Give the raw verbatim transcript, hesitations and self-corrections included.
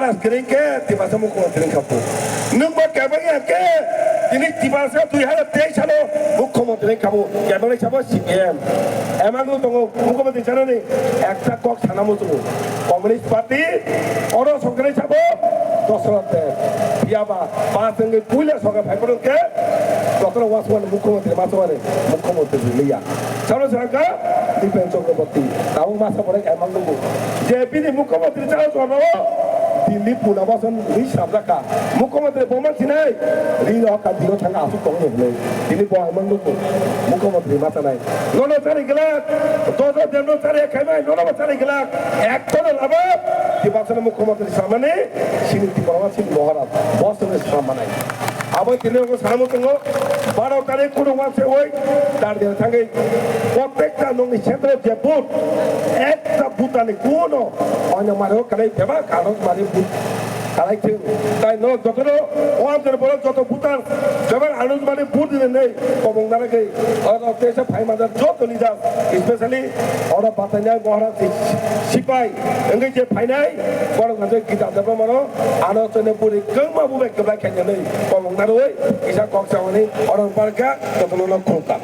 Kwrwng khe Tiprasa mukhyamantri wngkha bo. Nwng bo kebeng ya khe tini Tiprasa dui hazar teis salo mukhyamantri wngkha bo. Kebeng sabo C P M. Emang tongo mukhyamantri chanani ekta kok sana muchungo. Communist Party oro songkhe sabo Dasarath Deb. Phiya ba pas wngwi puila sokha phai phano khe jotono wasmani mukhyamantri masmani mukhyamantri liya. Salo sangka Dipen Chakraborty, tabuk masa borok emang nungo. Je bini mukhyamantri chalo chorno Dilip Punabasan ri sabjaka. Mukhyamantri boman sinai, ri rok ka dino thanga asuk tong ni hinwi. Tini bo emang nungo. Mukhyamantri masa nai. Nono chari glak, dojo demno chari khaimai, nono bo chari glak. Ektono laba, Tiprasani mukhyamantri samani, sini Tiprasa sini Maharaj. Bosni samanai. Abo tini rok samo tongo, baro tarik kuno wanse oi, dar dia thangwi, protekta nongni central je booth, ekta booth ani kuno, onya mare o kalai bebak, ano mare booth, kalai thung. Tai no jotono, o amjani borok joto booth ang, bebak ano mare booth ni nei, kobong nana kei, o, o, tesa phai manjak joto leaders, especially oro Batanai Maharaj si-, sipai, wngwi je phainai, borok nang Gita Debbarma no, ano chwngno bwrwi kwbangma bubai kwplai khainani, kobong narwi, kisa kok samani, oro barkha, jotono no khulumkha.